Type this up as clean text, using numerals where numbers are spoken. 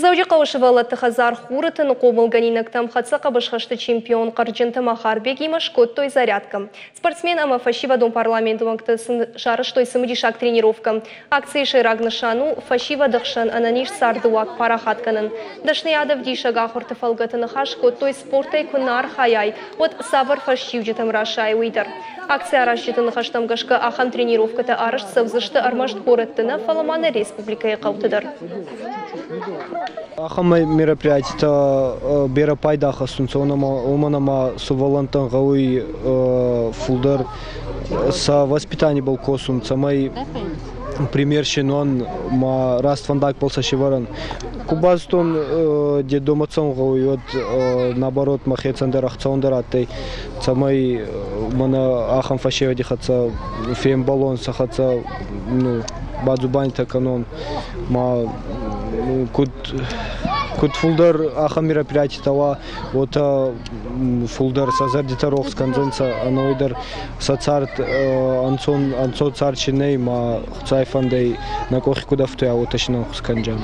Дзӕуджыхъӕуы сывӕллӕтты хӕдзар Хуры тын-ы хъомылгӕнинӕгтӕм хӕццӕ хъӕбысхӕсты чемпион Хъӕрджынты Махарбегимӕ скодтой зарядкӕ. Спортсмен ӕмӕ фӕсивӕдон парламенты уӕнгтӕ сын сарӕзтой цымыдисаг тренировкӕ. Акцийы сӕйраг нысан у фӕсивӕды хсӕн ӕнӕниз царды уаг парахат кӕнын. Дӕсныйадӕвдисӕг ахуырты фӕлгӕты ныхас кодтой, спортӕй куы нӕ архайай, уӕд цавӕр фӕстиуджытӕм расайы, уый дӕр. Акци аразджыты ныхӕстӕм гӕсгӕ ахӕм тренировкӕтӕ арӕзт цӕудзысты ӕрмӕст горӕтты нӕ, фӕлӕ ма нӕ республикӕйы хъӕуты дӕр. Ахӕм мероприятитӕ берӕ пайда хӕссунцӕ, уомӕн ӕма сувӕллӕнттӕн гъӕуй фулдӕр сӕ воспитанибӕл косун, цӕмӕй пример се нуан ма раст фӕндагбӕл сӕ сӕвӕрӕн. Ку базудтон детдома цӕун гъӕуй, уӕд наоборот мӕхецӕн дӕр ӕхцӕуӕндӕр адтӕй, цӕмӕй мӕнӕ ахӕм фӕсевӕди хӕццӕ фембӕлон, сӕ хӕццӕ ну, бадзубанитӕ кӕнон. Ма куд фулдӕр ахӕм мероприятитӕ уа, уотӕ фулдӕр сӕ зӕрдитӕ рохс кӕндзӕнцӕ, ӕнӕуи дӕр сӕ цард ӕнцон, ӕнцон цард си нӕй, ма Хуцауи фӕндӕй нӕ къохи куд ӕфтуйа, уотӕ син ӕнхус кӕнджан.